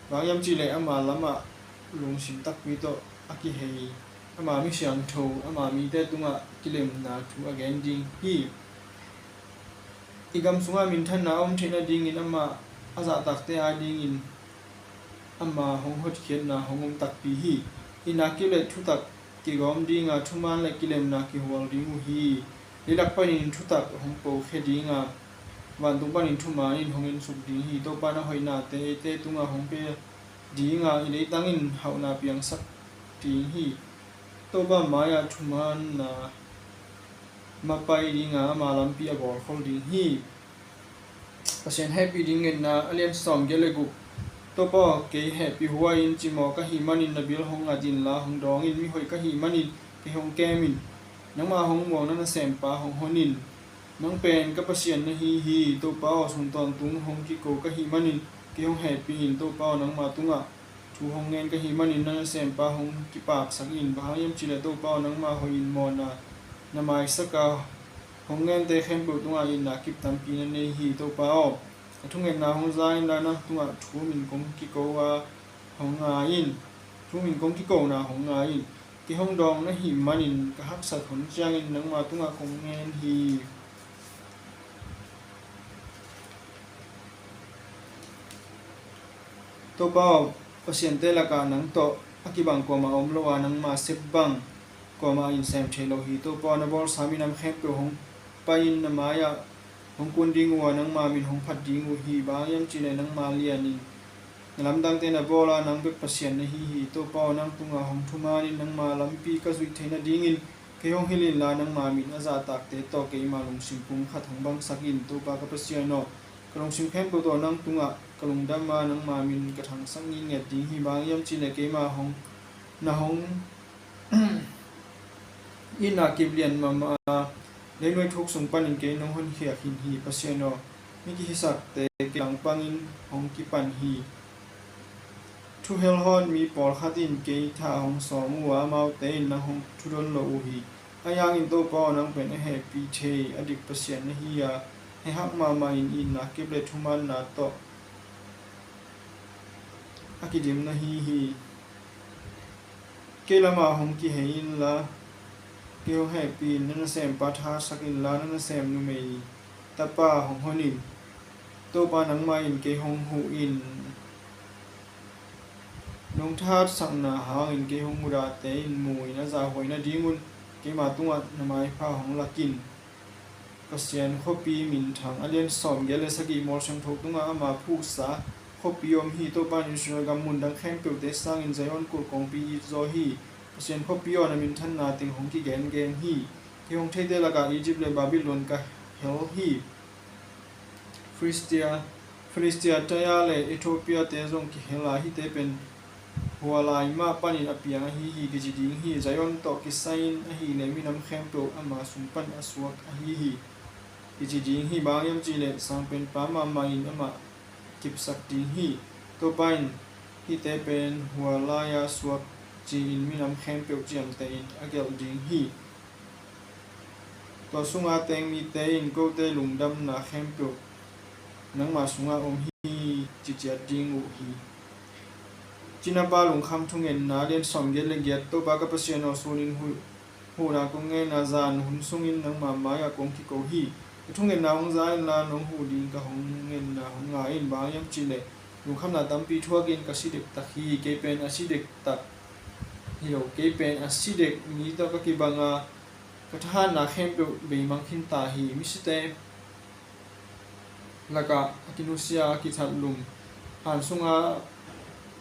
Bang hiam cihleh ama lamah lungsim takpi tawh a kihei, ama mi siangtho, ama mite tungah kilemna thu a gen ding hi. I gam sungah minthanna a om theih nadingin amah a zahtakte adingin ama hong hotkhiatna hong om takpi hi. Itna kip le thutak kigawm dinga, thuman le kilemna kihual ding uh hi. Leilak panin thutak hong pokhia dinga, vantung panin thuman in hong ensuk ding hi. Topa, na hoihnate eite tungah hong pia dinga, i leitang in hauhna piangsak ding hi. Topa mai-ah thumanna mapai dinga ama lampi a bawlkhol ding hi. Pasian hehpih ding ngetna a lian sawm giat le guk. Topa aw, kei hehpih huai in, cimawh ka hih manin na bil hong ngat inla hong dawng in. Mihoih ka hih manin kei hong kem in. Nangma hong muang na nasempa hong hon in. Nang pen ka Pasian na hi hi. Topa aw, sun tawntung hong kiko ka hih manin kei hong hehpih in. Topa aw, nangma tungah thu hong ngen ka hih manin na nasempa hong kipaksak in. Bang hang hiam cih leh Topa aw, nangma hoih in mawhna na maisak a, hong ngente khempeuh tungah itna kip tampi na nei hi. Topa aw, ka thungetna hong za inla nang tungah thu min kong kiko a hong ngai in. Thu min kong kikona hong ngai in. Kei hong dawng na hih manin ka haksat hun ciangin nangma tungah kong ngen hi. Topa aw, pasiante lakah nang tawh a kibang kuamah a om lo a, nangma sep bang kuamah in sem thei lo hi. Topa aw, na bawlsa minam khempeuh hong pai-in na mai-ah hong kun ding uh a, nangma min hong phat ding uh hi. Bang hang hiam cih leh nangma lian in na lamdangte na bawl a, nang bek Pasian na hi hi. Topa aw, nang tungah hong thuman in. Nangma lampi ka zuih theih nadingin kei hong hilh inla, nangma min a zahtakte tawh keima lungsim pumkhat hong bangsak in. Topa ka Pasian aw, ka lungsim khempeuh tawh nang tungah ka lungdam a, nangma min ka thangsak ngitnget ding hi. Bang hang hiam cih leh keima hong, na hong itna kip lian mahmah a, leinuai thuk sung panin kei nong honkhia khin hi. Pasian aw, mi kihisakte kei langpangin hong kipan hi. Thuhel hawn mi pawlkhat in kei tha hong sawm uh a, amaute in nang hong thudon lo uh hi. Ahi hangin Topa aw, nang pen a hehpih thei a dik Pasian na hi a, hehhak mahmah in itna kip le thumanna tawh a kidim na hi hi. Kei lamah hong kihei inla, kei hong hehpih in. Na nasempa thahatsak inla, na nasem numei tapa hong hon in. Topa, nangmah in kei hong huh in. Nong thahatsakna hangin kei hong mudahte in mu in a zahhuai nadingun keima tungah na maipha hong lak in. Pasian khuapi minthang a lian sawmgiat le sagih, mual siangtho tungah ama phuhsa khuapi om hi. Topa in Israel gam mundang khempeuhte sangin Zion kulh kongpi it zaw hi. Pasian khuapi aw, na minthanna teng hong kigengen hi. Kei hong theite lakah Egypt le Babylon ka hel hi. Philistia, Philistia, Tyre le Ethiopia-te zong kihel a, hihte pen hua lai mah panin a piang ahi hi, kici ding hi. Zion tawh kisai-in ahih leh minam khempeuh ama sung pan a suak ahi hi, kici ding hi. Bang hang hiam cih leh Sangpenpa mahmah in amah kipsak ding hi. Topa in hihte pen hua lai-a suak ci-in minam khempeuh ciamtehin a gelh ding hi. Tua sunga teng mite in kote lungdamna khempeuh nangma sungah om hi, ci ciat ding uh hi. Cinapa lungkham thungetna, lian sawmgiat le giat. Topa ka Pasian aw, sunin hu-, huhna kong ngen a, zan hun sungin nangma mai-ah kong kiko hi. Ka thungetna hong za inla, nong huh ding ka hong ngetna hong ngai in. Bang hang hiam cih leh lungkhamna tampi thuakin ka si dektak hi. Kei pen a si dektak hi lo, kei pen a si dek mi tawh ka kibang a, ka thahatna khempeuh beimang khinta hi. Misite lakah a kinusia a kithat lum, han sunga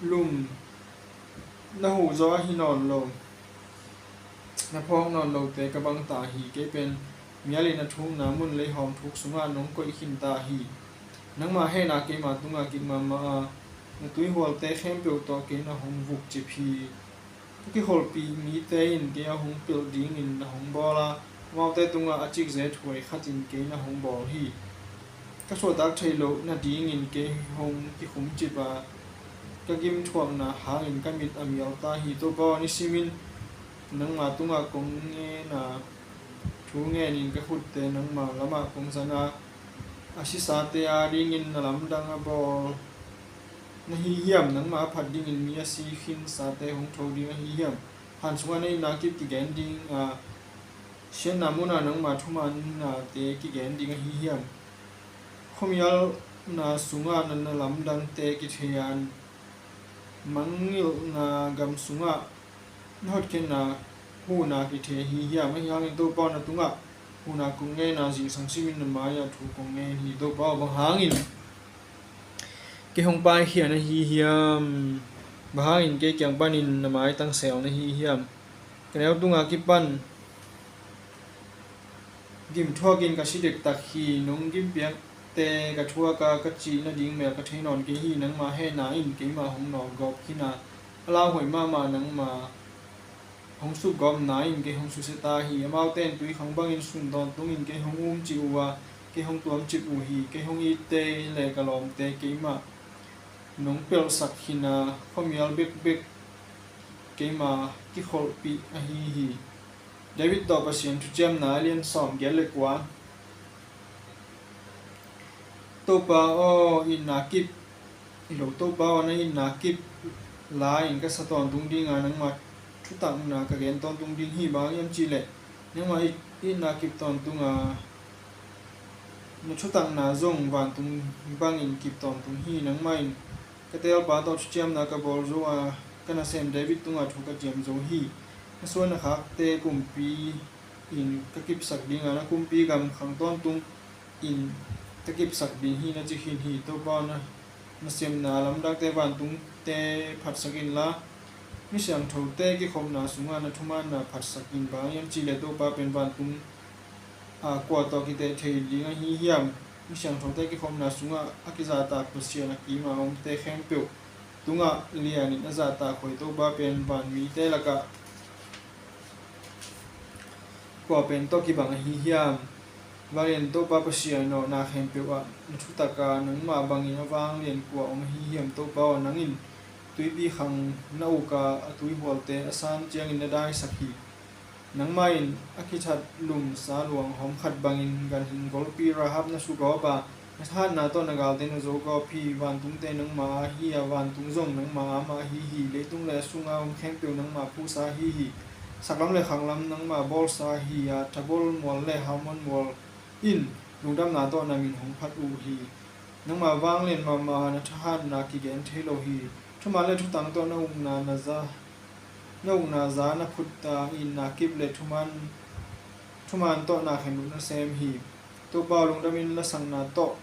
lum, na huh zaw ahi nawn lo, na phawk nawn lote ka bangta hi. Kei pen mial in a thukna mun leihawm thuk sungah nong koih khinta hi. Nangma hehna keima tungah kik mahmah a, na tuihualte khempeuh tawh kei na hong vukcip hi. Ka kikholhpih mite in kei a hong pilh dingin na hong bawl a, amaute tungah a cikzet huai khatin kei na hong bawl hi. Ka suahtak theih loh nadingin kei hong kikhumcip a, ka gimthuakna hangin ka mit a mialta hi. Topa aw, nisimin nangma tungah kong ngen a, thu ngenin ka khutte nangma lamah kong zan a, a sisate adingin na lamdang a bawl na hi hiam? Nangma a phat dingin mi a si khinsate hong tho ding ahi hiam? Han sungah na itna kip kigen ding a, siatna munah nangma thumaannate kigen ding ahi hiam? Khuamialna sungah na, na lamdangte kithei a, mangngilhna gam sungah na hotkhiatna huhna kithei ahi hiam? Ahi hangin Topa aw, na tungah huhna kong ngen a, zingsang simin na mai-ah thu kong ngen hi. Topa aw, bang hangin kei hong paikhia na hi hiam? Bang hangin kei kiang panin na maitang sel na hi hiam? Ka neu tunga kipan gimthuakin ka si dektak hi. Nong gimpiakte ka thuaka ka cih nading mel ka thei nawn kei hi. Nangma hehna in keimah hong nawlgawp khin a, a lauhuai mahmah nangma hong sukgawpna in kei hong susia ta hi. Amaute in tuikhang bangin sun tawntungin kei hong umcih uh a, kei hong tuamcip uh hi. Kei hong itte le ka lawmte keimah nong pelhsak khin a, khuamial bekbek keima kikholhpih ahi hi. David tawh Pasian thuciamna a lian sawm giat le kua. Topa aw, itna kip, i lo Topa aw, na itna kip la-in ka sa tawntung dinga, nangma thutakna ka gen tawntung ding hi. Bang hiam cihleh nangma it-, itna kip tawntunga, na thutakna zong vantung bangin kip tawntung hi. Nangmah in ka teelpa tawh thuciamna ka bawl zo a, ka nasem David tungah thu ka ciam zo hi. Na suan na khakte kumpi in ka kipsak dinga, na kumpi gam khang tawntung in ka kipsak ding hi, na ci khin hi. Topa aw, na nasemna lamdangte vantungte phatsak inla, mi siangthote kikhopna sungah na thumaanna phatsak in. Bang hiam cihleh Topa pen vantung a kua tawh kiteh thei ding ahi hiam? Mi siangthote kikhopna sungah a kizahtak Pasian a kima omte khempeuh tungah lianin a zahtak huai Topa pen vanmite lakah kua pen tawh kibang ahi hiam? Vanglian Topa Pasian aw, na khempeuh ah na thutaka nangmah bangin a vanglian kua om ahi hiam? Topa aw, nangin tuipi khang na uka, a tuihualte a san ciangin na daisak hi. Nangmah in a kithat lumsa luang hawm khat bangin ganhing golpi Rahab na sugawp a, na thahatna tawh na galte na zogawp hi. Vantungte nangma ahi a, vantung zong nangma ama ahi hi. Leitung le a sunga om khempeuh nangma phusa ahi hi. Saklam le khaklam nangma bawlsa ahi a, Tabor mual le Hermon mual in lungdamna tawh na min hong phat uh hi. Nangma vanglian mahmah a, na thahatna kigen thei lo hi. Thuman le thutang tawh na ukna na za, na ukna za na phut a, itna kip le thuman, thuman tawh na khen uh na sem hi. Topa aw, lungdamin lasakna tawh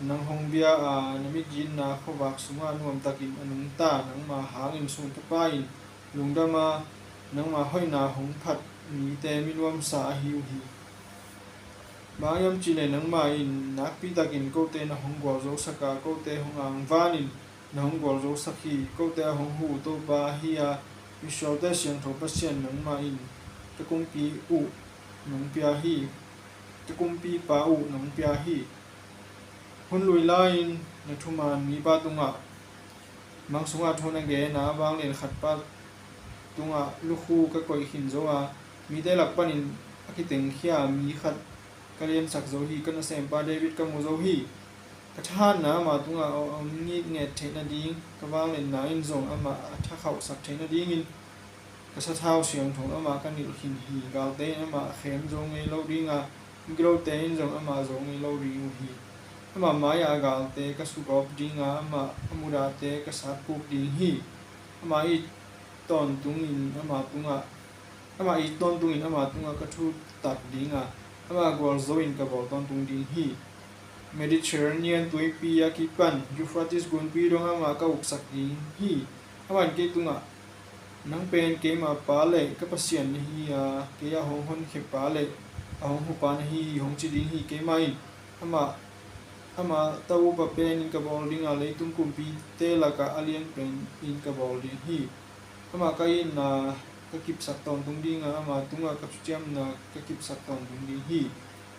nang hong bia a, na mitginna khuavak sungah nuamtakin a nungta nangma hangin sungtapa in lungdam a, nangma hoihna hong phat mite mi nuamsa ahi uh hi. Bang hiam cihleh nangmah in nakpitakin kote na hong gualzosak a, kote hong angvanin na hong gualzosak hi. Kote a hong huh Topa ahi a, Israelte siangtho Pasian nangmah in ka kumpi uh nong pia hi. Ka kumpipa uh nong pia hi. Hun lui lai-in na thuman mipa tungah mang sungah thu na gen a, vanglian khatpa tungah lukhu ka koih khin zo a, mite lak panin a kitengkhia mi khat ka liansak zo hi. Ka nasempa David ka mu zo hi. Ka thahatna ama tungah a om ngitnget theih nading, ka vangliatna in zong amah a thakhauhsak theih nadingin ka sathau siangtho amah ka nilh khin hi. Galte in amah khem zo ngei lo dinga, migilote in zong amah zo ngei lo ding uh hi. Amah mai-ah a galte ka sugawp dinga, amah a mudahte ka satpuk ding hi. Amah it tawntungin ama tungah, amah it tawntungin ama tungah ka thutak dinga, amah gualzo in ka bawl tawntung ding hi. Mediterranean tuipi a kipan Euphrates gunpi dong amah ka uksak ding hi. Amah in kei tungah, nang pen keima pa le ka Pasian na hi a, kei a hong honkhiapa le a hong hupa na hi hi, hong ci ding hi. Keimah in amah, amah ta upa penin ka bawl dinga, leitung kumpite lakah a lian penin ka bawl ding hi. Amah ka itna ka kipsak tawntung dinga, ama tungah ka thuciamna ka kipsak tawntung ding hi.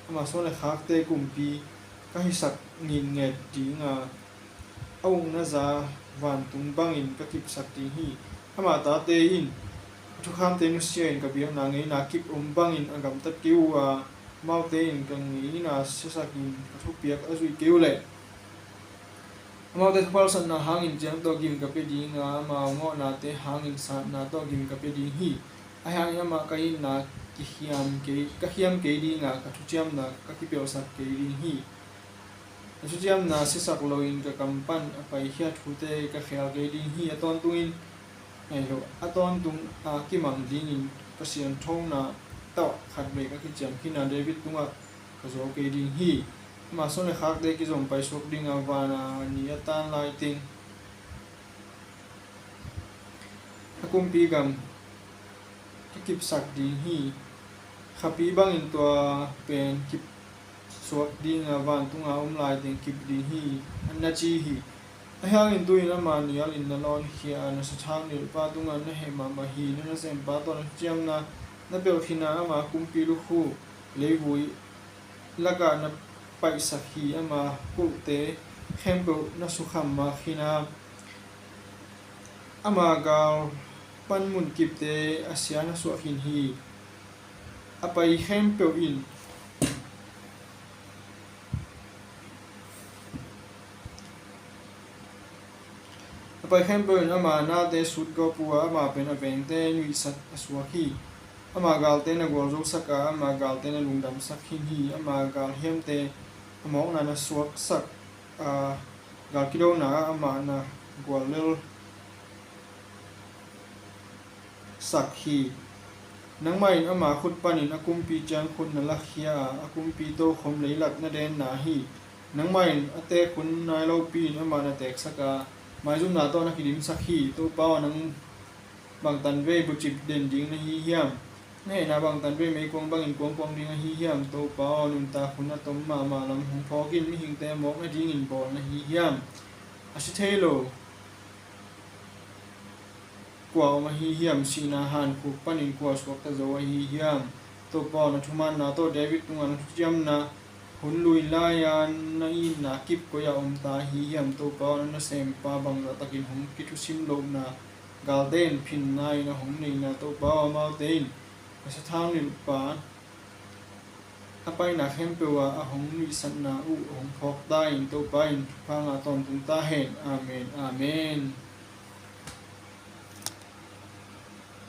Amah suan le khakte kumpi ka hisak ngitnget dinga, a ukna za vantung bangin ka kipsak ding hi. Ama tate in a thukhamte nusia-in ka biakna ngeina kip om bangin a gamtat kei uh a, amaute in ka ngeina siasakin ka thupiak a zuih kei uh leh, amaute thupalsatna hangin ciang tawh gim ka pia dinga, amau mawhnate hangin satna tawh gim ka pia ding hi. Ahi hangin amah ka itna kikhiam kei, ka khiam kei dinga, ka thuciamna ka kipelhsak kei ding hi. A thuciamna siasak loin ka kam pan a paikhia thute ka khel kei ding hi. A tawntungin, ahi lo, a tawntung a kimang dingin ka sianthona tawh khatvei ka kiciam khin a, David tungah ka zo kei ding hi. Amah suan le khakte kizom paisuak dinga, vana ni a tan lai teng kumpi gam ka kipsak ding hi. Khapi bangin tua pen kipsuak dinga vantunga om lai teng kip ding hi, an na ci hi. Ahi hangin tu-in ama nialin na lawnkhia a, na sathau nilhpa tungah na heh mahmah hi. Na nasempa tawh na thuciamna na pelh khin a, ama kumpi lukhu leivui lakah na paihsak hi. Ama kulhte khempeuh na sukham mah khin a, ama gal pan munkipte a sia na suah khin hi. A pai khempeuh in a pai khempeuh in ama nate sutgawp uh a, ama pen a vengte nuihsat a suak hi. Ama galte na gualzosak a, ama galte na lungdamsak khin hi. Ama galhiamte a mawkna na suaksak a, gal kidona ah amah na guallel sak hi. Nangmah in ama khut panin a kumpi ciangkhut na lakhia a, a kumpi tokhom leilak na denna hi. Nangmah in a teek hun nai lopi-in amah na teeksak a, maizumna tawh na kidimsak hi. Topa aw, nang bang tanvei bucip den ding na hi hiam? Na hehna bang tanvei meikuang bangin kuangkuang ding ahi hiam? Topa aw, nuntak hun a tom mahmah lam hong phawk in. Mihingte mawk nadingin bawl na hi hiam? A si thei lo kua om ahi hiam? Sihna hankhuk panin kua suakta zo ahi hiam? Topa aw, na thumanna tawh David tungah na thuciamna hun lui lai-a na itna kip koi-ah om ta ahi hiam? Topa aw, na nasempa bangzah takin hong kithusim lohna, galte in phinna in a hong neihna, Topa aw, amaute in na sathau nilhpa a paina khempeuh ah a hong nuihsatna uh hong phawk ta in. Topa in thupha ngah tawntung ta hen. Amen, amen.